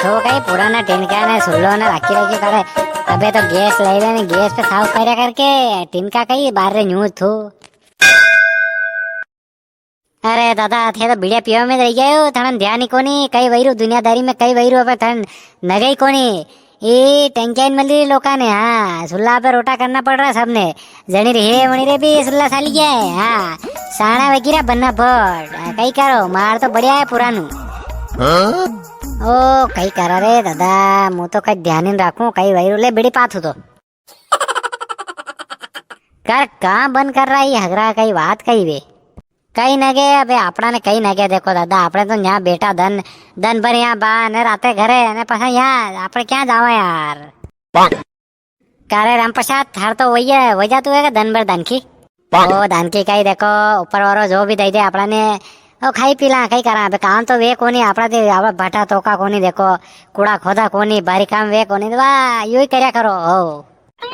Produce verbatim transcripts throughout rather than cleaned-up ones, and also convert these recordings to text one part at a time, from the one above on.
तो कई पुराना टिनका ने सुल्लो ने राखी राखी करे। अबे तो गैस ले ले ने, गैस पे साफ कर्या करके, टिनका कई बार रे न्यूज थू। अरे दादा, थे तो बीड़िया पीवा में रह गया हो, थने ध्यान ही कोनी, कई वैरू दुनियादारी में, कई वैरू अबे थने नगे ही कोनी। ए टंकियां नी मिली री लोका ने, हाँ, सुल्ला पे रोटा करना पड़ रहा सबने। जणी रे है, वणी रे भी सुल्ला साली गया है, हाँ। साणा वगैरह बनना पड़, कई करो, मार तो बढ़िया है पुरानू। हाँ? ओ, कई करा रे दादा, मु तो कई ध्यान ही नी राखूं, कई वैरू ले बीड़ी पाथू तो। कर, कां बंद कर रहा है हगरा, कई बात कई वे? कई नगे, अबे आपणा ने कई नगे, देखो दादा, आपणे तो न्या बेठा दन, दन भर यां बा, ने राते घरे, ने पाछा यां, आपणे क्यां जावां यार? कारे रामप्रसाद, थार तो वही है, वही जा तू है दन भर दानकी। ओ दानकी कई देखो, ऊपर वारो जो भी दई दे आपणा ने, ओ खाई पी ला, कई करा, अबे काम तो वे कोनी, आपणा ते, आपणा भटा तोका कोनी, देखो, कूड़ा खोदा कोनी, भारी काम वे कोनी, तो वाह, यो ही कर्या करो, हो।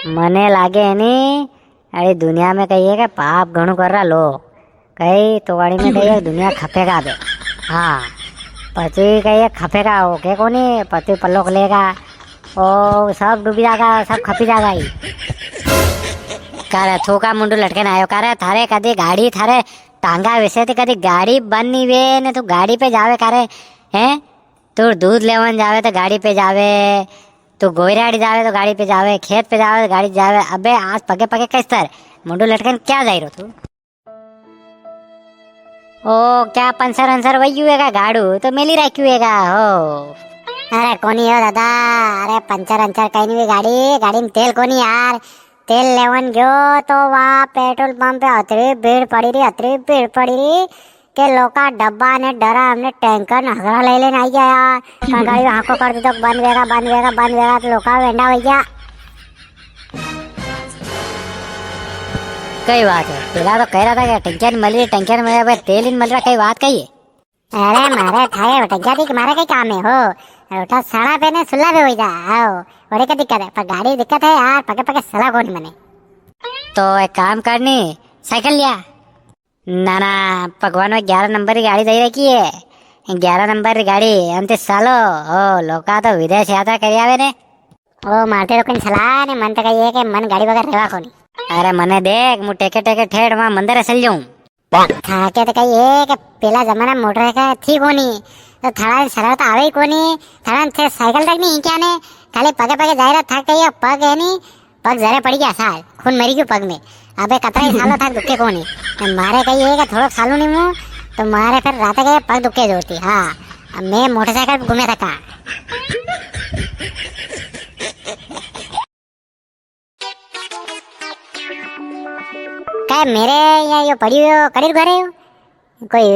मने लागे है नी, अरे दुनिया में कई है के पाप घणो कर रहा लोग, कई तो गाड़ी में कई है दुनिया खपेगा बे। हाँ, पति कई है खपेगा, हो के कोनी, पति पल्लोक लेगा, ओ सब डूबी जागा, सब खपी जागा ही। कारे थूका मुंडू लटके ना आयो, कारे थारे कदी गाड़ी, थारे टांगा विसे थी कदी गाड़ी बंद नी वे ने तू गाड़ी पे जावे कारे, हैं? तू दूध लेवन जावे तो गाड़ी पे जावे, तू गोयराड़ी जावे तो गाड़ी पे जावे, खेत पे जावे तो गाड़ी पे जावे। अबे आज पगे पगे किस तर मुंडू लटकन क्या जाई रो तू? ओ, क्या पंचर अंचर वही हुएगा गाड़ू? तो मेली राख्यू हुएगा हो। अरे कोनी हो दादा, अरे पंचर अंचर कई नी हुई गाड़ी, गाड़ी में तेल कोनी यार। तेल लेवन गयो तो वहाँ पेट्रोल पंप पे अतरी भीड़ पड़ी री, अतरी भीड़ पड़ी री के लोका डब्बा ने ड्रम ने टैंकर ने हगरा ले लेने आई गया यार। का गाड़ी हाको कर दीधो, बंद वेगा, बंद वेगा, बंद वेगा, तो लोका वेंडा हो गया। कई बात है, पेला तो कह रहा था कि टंकियां नी मिल रही, टंकियां नी मिल रही, अबे तेल ही नी मिल रहा, कई बात कही है? अरे मारे थारे टंकियां थी कि मारे कई काम है हो, रोटा साड़ा पे ने सुल्ला पे हो जा, आओ, बड़े का दिक्कत है, पर गाड़ी दिक्कत है यार, पगे पगे सला कोनी मने। तो एक काम करनी, साइकिल लिया। ना ना, भगवान में ग्यारह नंबर की गाड़ी दे रखी है, ग्यारह नंबर की गाड़ी, अंते सालो, ओ, लोका तो विदेश यात्रा कर आवे ने। ओ, मारते तो कई सलाह ने, मन तो कही है कि मन गाड़ी बगैर रेवा कोनी। अरे मने देख, मु टेके टेके ठेठ वहां मंदिर चल जाऊं। थाके तो कही है कि पेला जमाना मोटर का थी कोनी, तो थारा सरल तो आवे ही कोनी, थारा थे साइकिल तक नी क्या ने, खाली पगे पगे जाए रहा था, कही पग है नी, पग जरे पड़ी गया साल, खून मरी गयो पग में। अबे कतरा ही सालों तक दुखे कोनी। ने मारे कही है कि थोड़ो सालू नी मु, तो मारे फिर रात के पग दुखे जोरती। हाँ, अब मैं मोटरसाइकिल पे घूमे थका। काय मेरे या यो पड़ी हो, कड़ी घरे हो? कोई,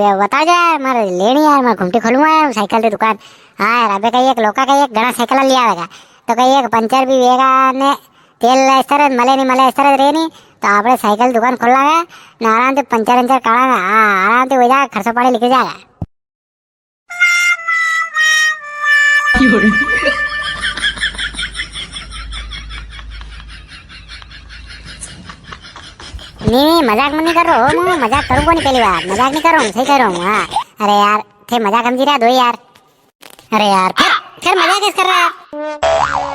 अ, बता जा यार, मारे लेनी यार, मैं घुमटी खोलूंगा यार, साइकिल की दुकान। हाँ यार, अबे कई एक लोका कई एक घणा साइकिल लिया आवेगा, तो कई एक पंचर भी वेगा ने, तेल इस तरह मले नी मले, इस तरह रे नी, तो आपणे साइकिल दुकान खोल लांगा, ने आराम से पंचर अंचर काढ़ांगा, हाँ, आराम से हो जाएगा, खर्चो पानी निकल जाएगा। नी, नी, मजाक में नी कर रहो, मु मजाक करूँ कोनी पहली बार, मजाक नी कर रहा हूँ, सही कह रहा हूँ, हाँ। अरे यार, थे मजाक समझी रहा दो यार। अरे यार, फिर, फिर मजाक किस कर रहा है?